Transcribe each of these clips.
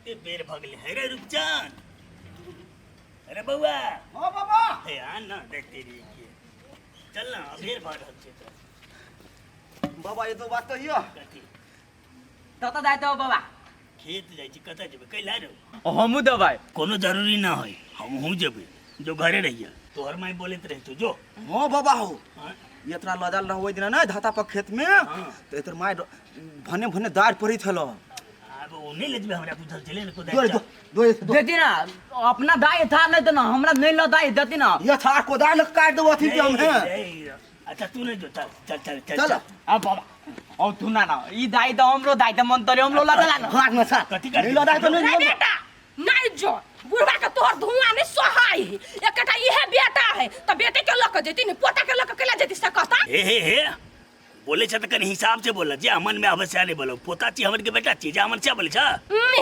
कते बेर भऽ गेलै हे रे रुपचन अरे बौआ हाँ बाबा हे आ ना देखते रहिए के चल ना अबेर भऽ रहल छै तऽ बाबा ये तो बात कहियो कथी कतऽ जाइत हो बाबा खेत जाइ छी कतऽ जेबै कैला रो हमहूँ देबै कोनो जरूरी ना है हमहूँ जेबै जो घरे रहिए तोहर माय बोलैत रहे तू जो हाँ बाबा हो हाँ? इतना लदल रहो ओहि दिना नहि धाता पर खेत में हाँ। तो एकर माय भने भने दाढ़ पड़ैत छलो आब ओ नहि ले जेबै हमरा बुझल छलै ने कोदारि दो चल। दो दो देती ना अपना दाई था नहीं तो ना हमरा नहीं ल दाई देती ना ये थार कोदार लग काट देबो अथी के हम हैं नहीं, अच्छा तू नहीं जो चल चल चल चल चल। चल अब बाबा औ तू ना ना ई दाई तो हमरो दाई तो मन तले हमरो लदला ना हाथ में सा कथी करती? नहीं लदा तो नहीं नहीं बेटा नहीं जो बुढ़वा के तोहर धुआं नहीं सोहाई है एकटा इहे बेटा है तो बेटे के लक जेती नहीं पोता के लक केला जेती से कहता हे हे हे बोले छ त कनी हिसाब से बोल जे अमन में आवे से नहीं बोलो पोता छी हमन के बेटा छी जे अमन से बोले छ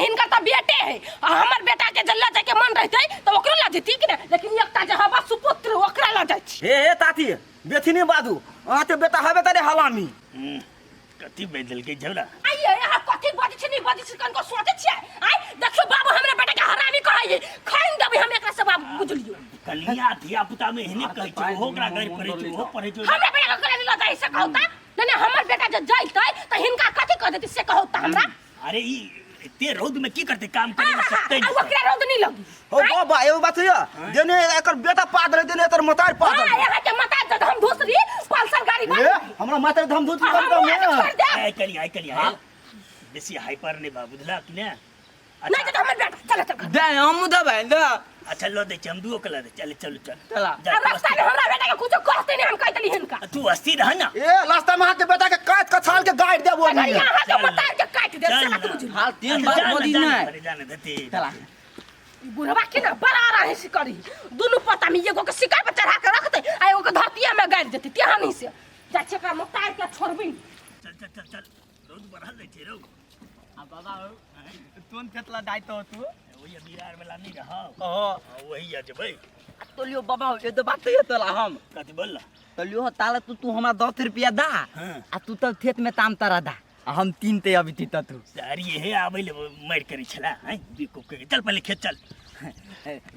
हिनकर तो बेटे है आ हमर बेटा के जल्ला जाके मन रहते तो ओकरो ला जेती कि ना लेकिन एकटा जे हवा सुपुत्र ओकरा ला जाइ छी हे हे ताती बेथी नहीं बाजू अहाँ के बेटा हबे तरे हलामी कथी बेच देलकै झगड़ा आइए यहाँ कथी बजै छी नहीं बजै छी कनको सोचै छियै आइ देखियौ बाबू हमरा बेटा के हरामी कहै है खाइन देबै हम एकरा से बाबू बुझलियौ कनिया धिया पुता में एहने कहै छै ओहो ओकरा गैर पड़ै छै ओहो पढ़ै छै हमरा बेटा के करे लऽ जाइ से कहू ता नहीं नहीं हमर बेटा जे जइतै तऽ हिनका कथी कह देती से कहू ता हमरा अरे ई एते रौद में की करते काम करे हाँ, ला हाँ, सकते हाँ, आ ओकरा रौद नहीं लगी हो बाबा एगो बात है देने एकर बेटा पाद रहे देने एकर मतार पाद हाँ यहाँ के मता जब हम दूसरी पल्सर गाड़ी ए हमरा माता धम धूत हम कर वहाँ के छोड़ में देब आइ कनी आइ कनी आइ बेसी हाइपर नहीं बा बुझला कि ने नहीं अच्छा तो हमर बेटा चल चल घर। दे हमहूँ देबै दे अच्छा लो दे छी हम दुओ के ला दे चल चल चल चला। जा, आ तू रास्ता में हमरा बेटा के कुछो कहते नहीं हम कह देली हिनका अस्थिर- तू अस्थिर रह ना ए रास्ता में अहाँके बेटा के काट के छाल के गाड़ देबो अगर यहाँ के मता के काट दे चल साला ना। तू बुझ हाल तीन अच्छा, बार जा ना, बोली जा ना, नहीं अरे जा ना, धते। चला ई बुढ़वा के ना बड़ा रहे से करी दुनू पता में एगो के सिकर पर चढ़ा के रखते आ एगो के धरतिया में गाड़ देते तेहा नहीं से जा छे का मतार के छोड़बी चल चल चल चल रौद बढ़ल जाइ छै रौ आ बाबा तुम खेतला दाई तो तू वही बिरार वाला नहीं रहौ ओहो हाँ, वही आ जेबै तो लियो बाबा ये तो बात है तोला हम कथी बोल तो लियो ताला तू तू हमरा 10 रुपया दा हाँ। आ तू तब खेत में ताम तारा दा आ हम तीन ते अभी ती तू अरे ये आबै ले मारि करै छला हैं बेवकूफ के चल पहले खेत चल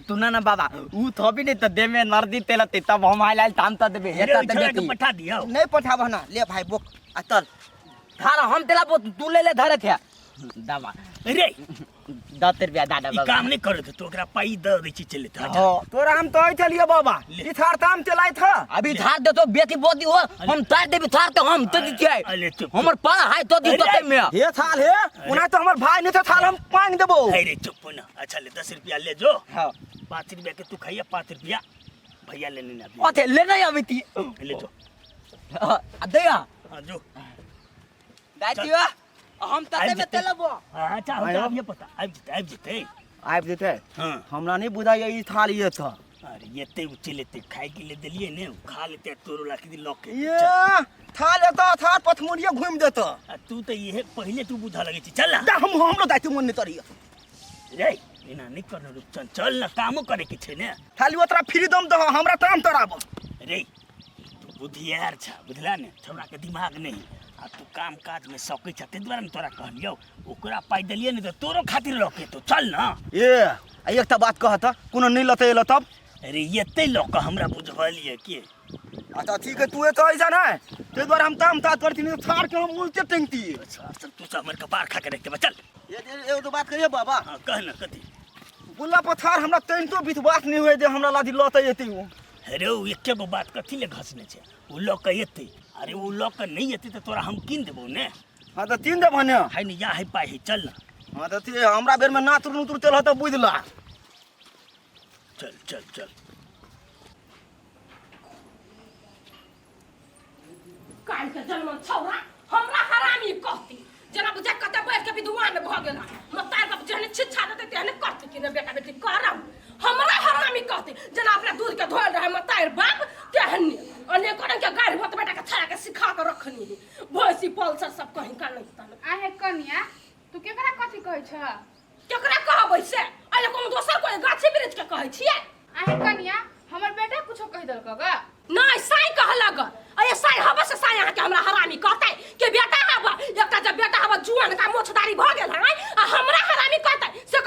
तू ना ना बाबा ऊ थबी नहीं तो दे में नर्दी तेल ते तब हम आइल आइल ताम ता देबे अरे एता ओइ देबे छोरा के ती पठा दियौ नहीं पठाबह ना ले भाई बोक आ चल धारा हम तेला बो तू ले ले धरे थे दाबा रे 10 रुपया दा दा ई बाबा काम नहीं करत तो ओकरा पाई द दै छी चले त हो तोरा हम तो चलिए बाबा ले। ई थार ताम चलाय था अभी धार दे तो बेटी बोती हो हम तार देबी थार तो हम तो दी अरे चुप हमर पाल हाय तो दी तो में हे थाल हे ओना तो हमर भाई नहीं थे थाल हम पांग देबो अरे चुप ना अच्छा ले 10 रुपया ले जो हां 5 रुपया के तू खाइया 5 रुपया भैया लेने ना अभी। ओथे ले नहीं अभी ती ले जो आ दे हाँ जो दाई दियो हम तते आबि में जेतै। तेलबो हाँ अच्छा हो आयो। आबिए पता आबि जेतै आबि जेतै आबि जेतै हाँ हमरा नहीं बुझाइए ई थाल ये था अरे एते उ चलि एते खाय के लिए देलिए ने उ खा लेते तोरो लाखी दी लऽ के ये थाल एतऽ थाल पथमुरिये घुमि देतऽ आ तू तऽ इहे पहिले तू बुझऽ लगै छी चल ना दा हम हमरो दाइते मन नहीं तरिए रे एना नहि कर रुपचन चल ना कामो करे के छै ने खाली ओतरा फ्रीडम दह हमरा ताम तराब रे तू बुधियार छ बुझला ने छौड़ा के दिमाग नहीं आ तू काम काज में सकै छ ताहि दुआरे ने तोरा कहलियौ ओकरा पाइ देलियै ने तऽ तोरो खातिर लऽ के एतौ चल ना ए आ एकटा बात कह तऽ कोनो नहीं लतै एलो तब अरे एतै लऽ कऽ हमरा बुझबलियै के अच्छा ठीक है तू एतऽ ऐसा नहीं ताहि दुआरे हम ताम तात करती नहीं थार के हम उल्टे टेंगती अच्छा चल तू सब हमर कपार खा के रख दे चल एगो तो बात कहिए बाबा हाँ कह ना कथी बुल्ला पथार हमरा तनिको विश्वास नहीं हुए जे हमरा लादी लतै एतै ओ अरे ओ एके गो बात कथी ले घसने छै ओ लऽ कऽ एतै अरे ओ लऽ कऽ नहि एतै तऽ तोरा हम कीन देबौ ने हाँ तऽ तीन देबह ने है ने या है पाइ है चल ना हाँ तऽ हमरा बेरमे नातुर नुतुर तेल तऽ बुझि ला चल चल चल कान के जन्मल छौरा हमरा हरामी कहती जेना बुझा कते बैठ के विद्वान भऽ गेला मतार बाप जेहने शिक्षा देते तेहने करती कि ने बेटा बेटी करम हमरा हरामी कहती जेना अपना दूध के धोल रहे मतार बाप तेहने अनेक रंग के गारि होत बेटा के छड़ा के सिखा के रखनी है भैंसी पल्सर सब कहीं का नहीं तन आहे कनिया तू केकरा कथी कहै छ केकरा कहबै से अरे कोनो दोसर कोई गाछी वृक्ष के कहै छियै आहे कनिया हमर बेटा कुछो कहि देलक गा नहीं साई कहलक अरे साई हबे से साई अहाँके हमरा हरामी कहतै कि बेटा हबे एकटा जब बेटा हबे जुआन का मोछदारी भऽ गेल है आ हमरा हरामी कहतै से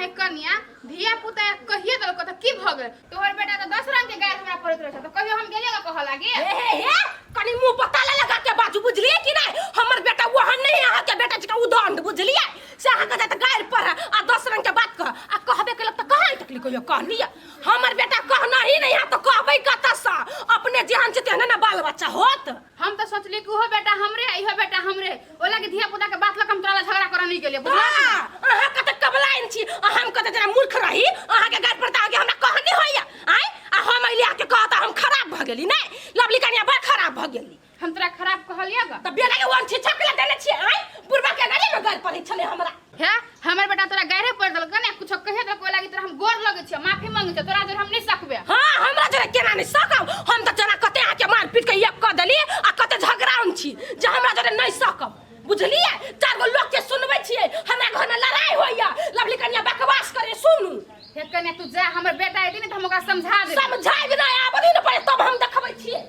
हे कनिया, धिया पुता कहिए देलको त की भ गेल? तोहर बेटा त 10 रंग के गायर हमरा पड़ैत रहै त कहियो हम गेलिए कह लागे? हे हे हे, कनी मुंह पर ताला लगा के बाजू, बुझलिए कि नहीं? हमर बेटा वहन नहीं है, अहाँ के बेटा जका उदंड, बुझलिए? से अहाँ के जात गायर पर आ 10 रंग के बात कह आ कहबे केलक त कहाँ तकली कहियो कहलिए? हमर बेटा कहना ही नहीं है तो कहबै कतऽ से? अपने जेहन छै तेहने ने बाल बच्चा होत। हम त सोचली कि ओहो बेटा हमरे है, इहो बेटा हमरे है, ओला के धिया पुता के बात लक हम तोरा ला झगड़ा करऽ नहीं गेलिए, बुझला? हाँ, अहाँ कते कबलाइन छी, आ हम कते जेना मूर्ख रही। अहाँ के गाड़ पर त आगे हमरा कहनी होइया आय, आ हम अइली आके कहत हम खराब भ गेली। नहीं लवली कनिया बड़ खराब भ गेली। हम तोरा खराब कहलिए ग? त बेटा के वन छिछा के देने छियै आय, बुढ़बा के गाड़ी में गाड़ पड़ै छलै हमरा। हे, हमर बेटा तोरा गाड़े पड़ देलक ने, कुछो कहे देलक, ओला के तोरा हम गोर लगै छियै, माफी मांगै छियै, तोरा जोर हम नहीं सकबे। हाँ, हमरा जोरे केना नहीं सकब? हम त जेना कते अहाँ के मार पीट के एक क देली आ कते झगड़ाउन छी जे हमरा जोरे नहीं सकब, बुझलिए? चार गो लोग के सुनबै छियै, हमरा घर में लड़ाई होइया, लवली कनिया बकवास करे। सुनू हे कनिया, तू जा, हमर बेटा एती ने त हम ओकरा समझा देबै। समझाइब नहीं, आबऽ ने पड़े तब हम देखबै छियै।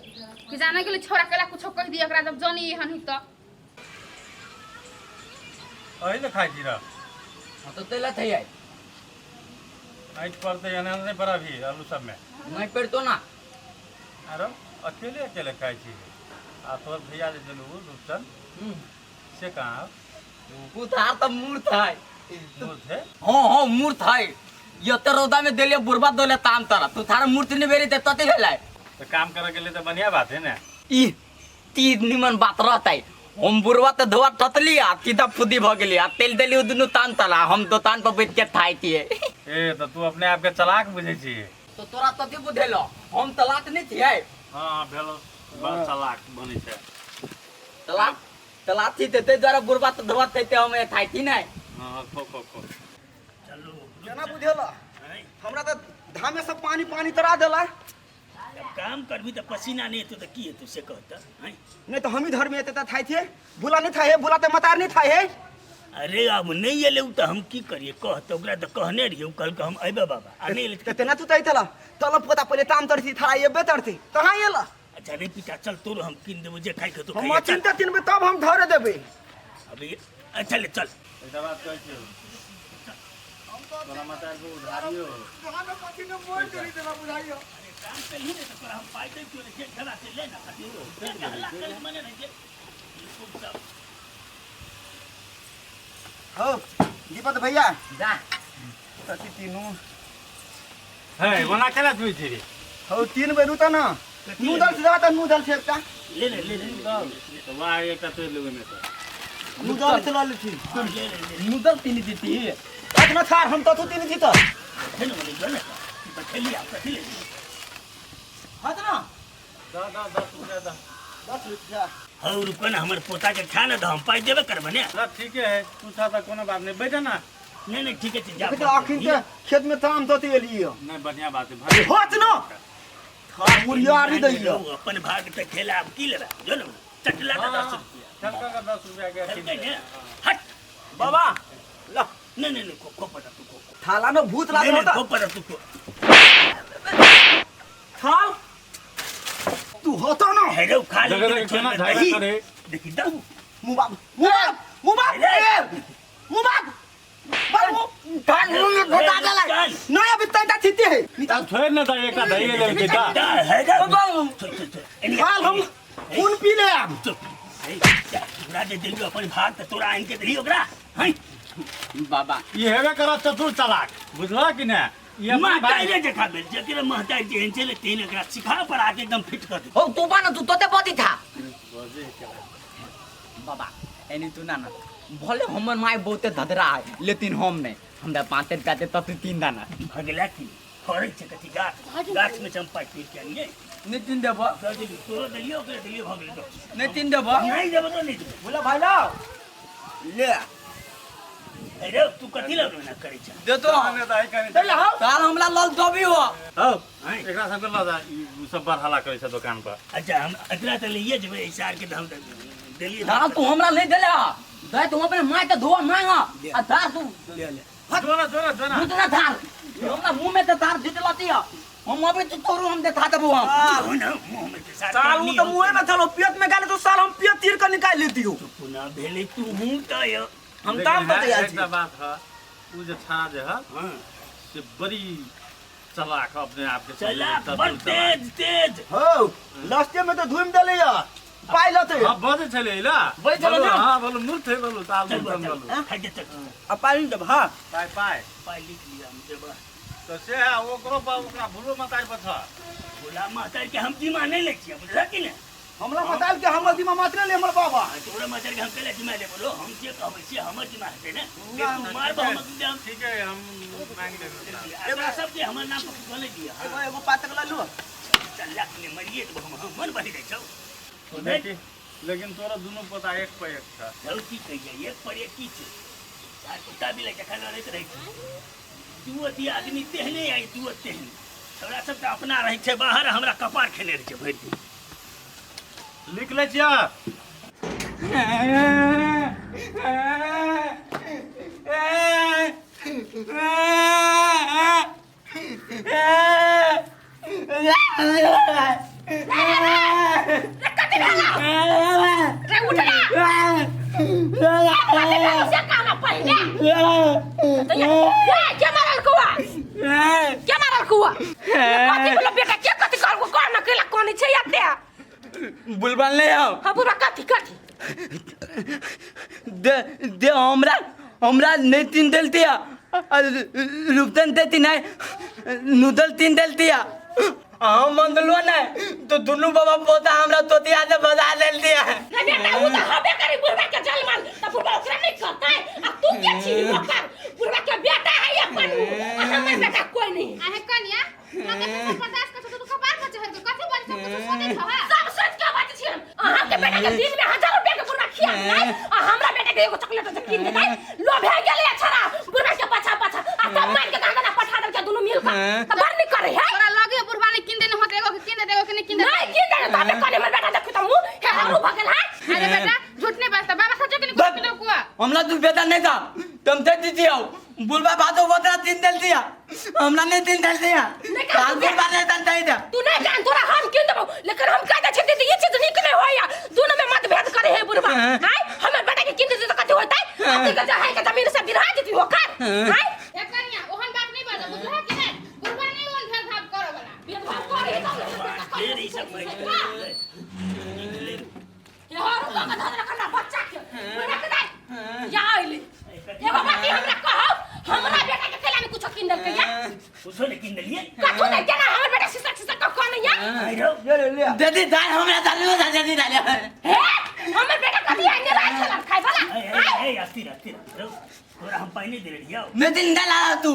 कि जाने गेलै छोरा केला कुछो कहि दिए ओकरा, जब जानी एहन ही त अही ने खाइ छी रह। हाँ तो तेला थे आई। ऐठ पड़ते एना नहीं पड़ा भी आलू सब में। नहीं पड़तो ना। आरो अकेले अकेले खाइ छी। आ तोर भैया जे छलू रूपचंद से कहाँ? उधार तो मूर्त है। मूर्त है? हाँ हाँ मूर्त है। ये तो रौदा में देलिए बुरबा दोले ताम तारा, तू थारा मूर्त नहीं बेरी ते तते भेलै। तो काम करे के लिए तो बढ़िया बात है ना। ई ती निमन बात रहतै। हम बुरबा तो धोआ ठतली आ सीधा फुदी भ गेली आ तेल देली उ दुनू तान ताला, हम दोकान पर बैठ के खाइ छियै। ए तो तू अपने आप के चलाक बुझै छी। तो तोरा तते बुझेलो हम तलाक नहीं छियै। हां भेलो बड़ चलाक बनै छै। तलाक तलाक छी ते द्वारा बुरबा तो धोआ थैते हम खाइ छी नै। हां खो खो खो। चलू केना बुझेला? हमरा त धामे सब पानी पानी तरा देला। जब काम करबी त पसीना नहीं हेतौ त की हेतौ से कह त? नहीं तो हम ही धर्म एते त थाई थे, बुला नहीं थाई है, बुला त मतार नहीं थाई है। अरे अब नहीं एले त हम की करिए कह त? ओकरा त कहने रहिए, कल के हम अइबे बाबा आ नहीं एले त तेना तू तई थला तलब पोता पहिले ताम तरथी थारा एबे तरथी कहाँ एला? अच्छा नहीं पिता, चल तोर हम किन देबो जे खाइ के तो हम खाइए, चल। चिंता तीन बे तब हम धरे देबे। अभी अच्छा ले चल। एकटा बात कहै छियौ, तोरा माता के उधारियो अरे काम पे ही नहीं तो तोरा हम पाइ दै छियौ ने, जे खेला से ले ना कथी। हल्ला करे के मने नहीं जे। खूब सब। हो दीपक भैया जा कथी तीनू हे ओना केना छुइ छी रे? हो तीन बेर उता ना नूडल्स देबा त नूडल्स एकटा ले ले ले ले। तो वाह एकटा तोड़ि लेबै में तऽ। नूडल्स ल लेथी। ले ले ले। नूडल तीन देती अतना छार हम तथु तीन थी त खेलो बोले जो ना तो खेली आप कथी ले हत ना दऽ दऽ 10 रुपया दऽ। 10 रुपया। हौ रुको ना, हमर पोता के खा ना दऽ, हम पाइ देबे करबै ने। ल ठीके है, तू छा तऽ कोनो बात नहीं, बैठ ना। नहीं नहीं ठीक है जा। देखै त अखिन के खेत में ताम दते एलियो। नहीं बढ़िया बात है भाई। होत ना थार मुरियारी दैयो। अपन भाग त खेला अब की लेबा जो ना चटला का 10 रुपया। चटका का 10 रुपया के खेलकै ने। हट बाबा ल। नहीं नहीं नहीं खो खो पता तू खो। थाला न भूत लागल नहीं होता। खो पता तू खो। थाल तू होता ना। हेलो खा ले जगह केना झगड़ा करे। देखी दऊ मुंह बाप मुंह बाप मुंह बाप मुंह बाप बाबू कान मुंह में घुसा देला। नहीं अभी तंता थीते है। तब छोड़ ना दा एकटा धइए लेलकै दा। दा है दा। थाल हम खून पी ले आब। चुप तोरा जे देलियो अपन भाग त तोरा आनि के देलियो ओकरा। हैं बाबा ई हेबे करत चतुर चालाक, बुझलह कि ने? ई अपन भाई महताई जखा भेल जकरे महताई जेहन छलै तेहन एकरा सिखा पढ़ा के एकदम फिट कर दे। हो तू बा ना तू तोते बदी था। बाबा एनी तू ना ना भले हमर माय बहुते धधरा है लेकिन हम नहीं, हमरा 5 रुपया दे तू 3 दाना। भगला की फरै छै कथी गाछ गाछ में चंपा टूट के आनिए। नहीं तीन देबो। दऽ देलियो तोरो देलियो ओकरे देलियो भऽ गेलै। नहीं तीन देबो। नहीं देबो तो नहीं देबो। बोला भाई लाओ ले। अरे तू कथी लग ना करै छै? दे तो ने दाई कनी। चल आओ। साल हमरा लल दबी हो। हौ एकरा सबके लऽ जा, ई सब बड़ हल्ला करै छै दुकान पर। अच्छा हम एकरा तऽ लइए जेबै ऐसा आर के हम देलियै। दाल तू हमरा नहीं देले हा, दे तू अपने my के धोआ मांग आ दाल तू ले ले। जोना जोना जोना दूध ना थाल हमरा मुंह में तो तार जीत लती है, हम अभी तो तोरू हम देखा देबो हम। हो ना मुंह में के साथ साल उ तो मुंह में थलो पियत में गाले तो साल हम पियत तीर के निकाल लेती हो। पुनः भेलै तू हूं त हम ताम पर तैयार छी। एकटा बात है, उ जे छाड़ा जे है हाँ से बड़ी चलाक अपने आप के चलाक बड़ तेज तेज हो लास्टे में तो धुइम देले या पाइ लते हाँ बजे छले ला बजै छलै ने? हाँ बोलो मूर्ख है बोलो ताल चल बोलो चल बोलो खाइ दे चल आ पाइ देब हां पाय पाय पाइ लिख लिया हम देबा तो से है ओकरो पर ओकरा भूलो मत आइ पर छ भोला माता के हम जिम्मा नहीं लै छियै बुझला कि ने हमला मताल के हमर दिमा मात्र ले हमर बाबा हाँ, तोरा माता के हम केला जिम्मा ले बोलो हम जे कहबै से हमर जिम्मा हेतै ने तू मारबह हम देम ठीक है हम मांग लेबै एकरा सब जे हमर नाम पर बोले दिया एगो एगो पातक ल लू चल लाख ने मरिए देबो हम मन बढ़ि जाइ छौ लेकिन लेकिन तोरा दुनू पता एक पर एक छ धौ की कहिए एक पर एक की छै चार कुत्ता भी लगे खाना रहैत रहै छै दू अथी आदमी तेहने आई दू तेहने छोरा सब तऽ अपना रहै छै बाहर हमरा कपार खेने रहै छै भरि दिन लिख लै छियै रे कथी भेलौ रे उठ ना कथी भेलौ से कहना पहिले तो ये ये के मारल कुआ के मारल कुआ कथी बोलो बेटा के कथी कहल को ना केला कोनी छै याते बुलबन ले आओ हां बुरा कथी कथी दे दे हमरा हमरा नहीं तीन देलती है रुपतन देती नहीं नूडल तीन देलती है हम मंदलुआ नहीं तो दोनों बाबा पोता हमरा तोतिया से बजा देलती है रे बेटा उ त हबे करी बुढ़वा के जलमल त बुढ़वा ओकरा नहीं करतै आ तू के छी ओकर बुढ़वा के बेटा है अपन उ आ हमर बेटा कोई नहीं आहे कनिया तोरा के सब बर्दाश्त कर तू कपार पर चढ़ के कथी बात सब कुछ सोचे छ हा सब सोच के बात छी हम अहाँ के बेटा के दिन में 1000 रुपया के बुढ़वा खिया देतै आ हमरा बेटा के एगो चॉकलेट से कीन देतै लो भे गेलै छड़ा बुढ़वा के पाछा पाछा आ तब मान के कहाँ पठा देल के दुनू मिल के त बड़ निक करे है तोरा लगे बुढ़वा ने किन देने होत एगो के किन दे एगो के नहीं किन दे नहीं कीन देने तबे कने हमर बेटा देखू त मुंह हे हरू भ गेल है अरे बेटा झूठ नहीं बाजता बाबा सचो के नहीं कुछ किन कुआ हमरा तू बेटा नहीं था तुम दे दीजिए आओ बुलबा बातो बोतरा तीन देल दिया हमरा नहीं तीन देल दिया काल बुलबा नहीं तन दे दे तू नहीं जान तोरा हम किन देबो लेकिन हम कह दे छी दीदी ये चीज नीक नहीं होया दोनों में मतभेद करे है बुढ़वा हाय हमर बेटा के किन देती त कथी होतै अथी के जे है के जमीन से बिरहा जेती होकर हाय ए कनिया ओहन बात नहीं बाजो बुझला कि नहीं बुढ़वा नहीं ओहन भेदभाव करे वाला भेदभाव करे है ढेर ई सब ले ये हरु को धर रखना बच्चा के बुढ़वा के दे या आइली एगो बात हमरा कहौ हमरा बेटा के केला में कुछो किन देलकै या कुछो नहीं किन देलिए कथू नहीं केना हमर बेटा सिसक सिसक के कोन या आई रहो ले ले ले दे दी दाल हमरा दाल दे दी दाल हे हमर बेटा कथी आइ ने राख खेलन खाइ वाला ए ए अस्थिर अस्थिर रहो तोरा हम पानी दे रहियो नहीं दिन दाल आ तू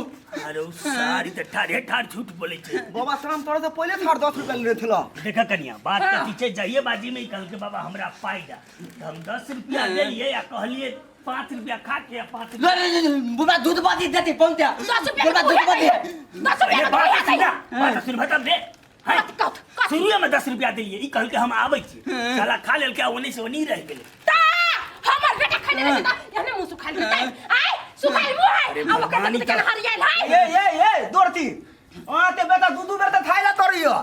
अरे उ सारी त ठाढ़े ठाढ़ झूठ बोले छै बाबा शाम तोरा से पहिले थार 10 रुपया लेने थिला देखा कनिया बात कथी छै जाइए बाजी में कहल के बाबा हमरा पाई दा त हम 10 रुपया देलिए या कहलिए 5 रुपया खा के या 5 ले ले ले बुलबा दूध बाती देती पहुंचा 10 रुपया बुलबा दूध बाती 10 रुपया अरे बात सुन बात सुन बता दे हैं? कथ कथ कथ शुरुए में 10 रुपया देलिए ई कहल के हम आबै छी साला खा लेल के ओने से ओनी रह गेलै ता हमर बेटा खाने रहे त एहने मुंह सुखाल देतै आय सुखाल मुंह है आ ओकर मरबानी देखि केना हरियाल है ए ए ए दोरती अहाँ ते बेटा दू दू बेर त थाइला तोरियो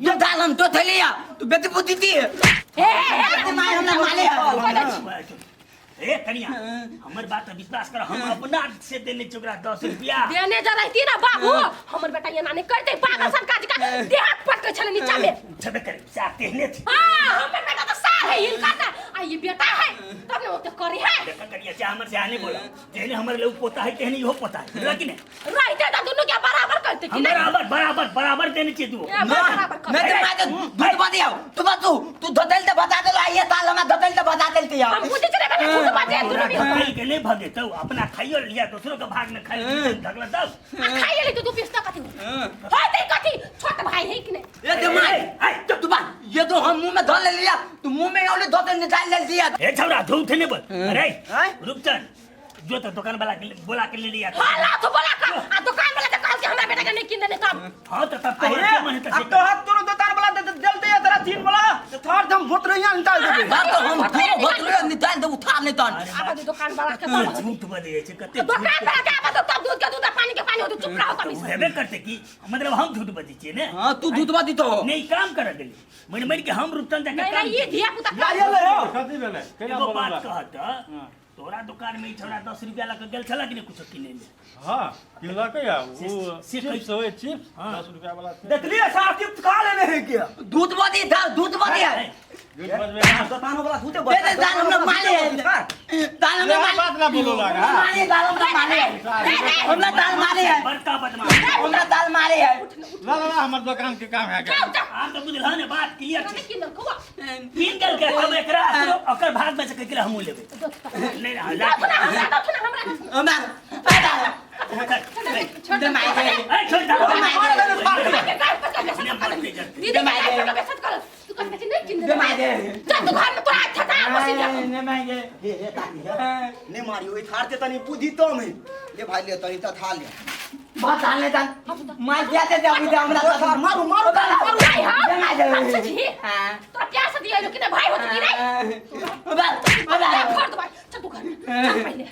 ये दाल हम तो थैलिया तू बेटी बुद्धि दी हे हे हे my हमरा माले है ए कनिया हमर बात पर विश्वास कर हम अपना से देने छी ओकरा 10 रुपया देने जा रहती ना बाबू हमर बेटा एना नहीं करते पागल सन काज का देह हाथ पटके छले नीचा में छबे करे सा तेहने छी हां हमर बेटा तो सार है इनका का आ ये बेटा है तब ने ओते करे है देखा कनिया से हमर से आने बोला जेहने हमर लऊ पोता है तेहने इहो पोता है बुझला कि नहीं रहते तो दोनों के बराबर करते कि हम नहीं बराबर बराबर बराबर देने छी तू ए, बराबर करते। नहीं तो मैं तो दूध बाती आओ तू बा तू तू धतेल ते बता देलो आइए ताल हमरा धतेल ते बता देलती आओ हम बुझे छे बेटा झूठ बाजे दोनों भी खाई के नहीं भगे तो अपना खाइयो लिया दूसरों के भाग में खाई धगला तब आ खाई ले तो तू पिस्ता कथी होय ते कथी छोट भाई है कि नहीं ए ते माय ए तू बा ये तो हम मुंह में धो ले लिया तू मुंह में औले धो दे निकाल ले लिया ए छौरा झूठ नहीं बोल अरे हैं? रुपचंद जो तो दुकान वाला के बोला के ले लिया हां ला तो बोला का आ दुकान वाला तो कहल के हमरा बेटा के नहीं किन देने तब हाँ तो तब तो अरे के मन है अब तो हाथ तोरो दोतार वाला दे देलते या तेरा तीन वाला तो थार हम भोत रहिया निकाल देबे बाप तो हम पूरा भोत निकाल दे उठा नहीं तन आबा दे दुकान वाला के तब झूठ बजे छै कते दुकान वाला के आबा दे तब दूध के दूध आ पानी के पानी होते चुप रहो तब झूठ हेबे करते की मतलब हम झूठ बजे छियै ने हां तू दूध बाती तो नहीं काम कर देली मरि मरि के हम रुपचंद जाके नहीं काम नहीं ये धिया पुता या ये ले हो कथी भेलै केना एगो बात बोलला कहत तोरा दुकान में ई छौड़ा 10 रुपया लऽ के गेल छला कि नहि कुछो किनै ले? हाँ, किनलकै या ओ। से चिप्स होइ, चिप्स। हाँ। 10 रुपया वाला से। देखलिए साहब, चिप्स खा लेने है क्या? दूध बदी था, दूध बदी है। झूठ बजबे ना। दुकान वाला दूधे। दे दे दाल, हमरा माले है, दाल हमरा माले। बात ना बोलो लगा। माले दाल हमरा माले है, हमरा दाल माले है। बड़का बदमाश। हमरा दाल माले है। ला ला ला, हमर दुकान के काम है के। जाओ जाओ। आब तऽ बुझलह ने, बात क्लियर छै। नहीं किनल कौआ। कीन गेल के तब एकरा ओकर भाग में से कहि हमहूँ लेबै नहीं ला। दथुना हमरा, दथुना हमरा। हमरा दाल दे माय दे। ए, छोड़ दे। के गाय पर के ने मरते जते। दीदी के गाय पर के बेसत कर तू कहते छी नहीं किन। दे माय दे। जा तू घर में, तोरा अच्छा था मशीन दे माय दे। हे हे तानी हे, ने मारी ओइ थार ते तनी बुद्धि कम है। ले भाई, ले तनी त था ले। बहुत दाल ले, दाल मार दिया दे दे अभी दे हमरा। ओ थार मारू मारू मारू। भाई हां। दे माय दे। अच्छा जी। हां। तोरा प्यार से दिया कि नहीं भाई होती कि नहीं? बस बस। फोड़ दो भाई, चल तू घर में चल पहले।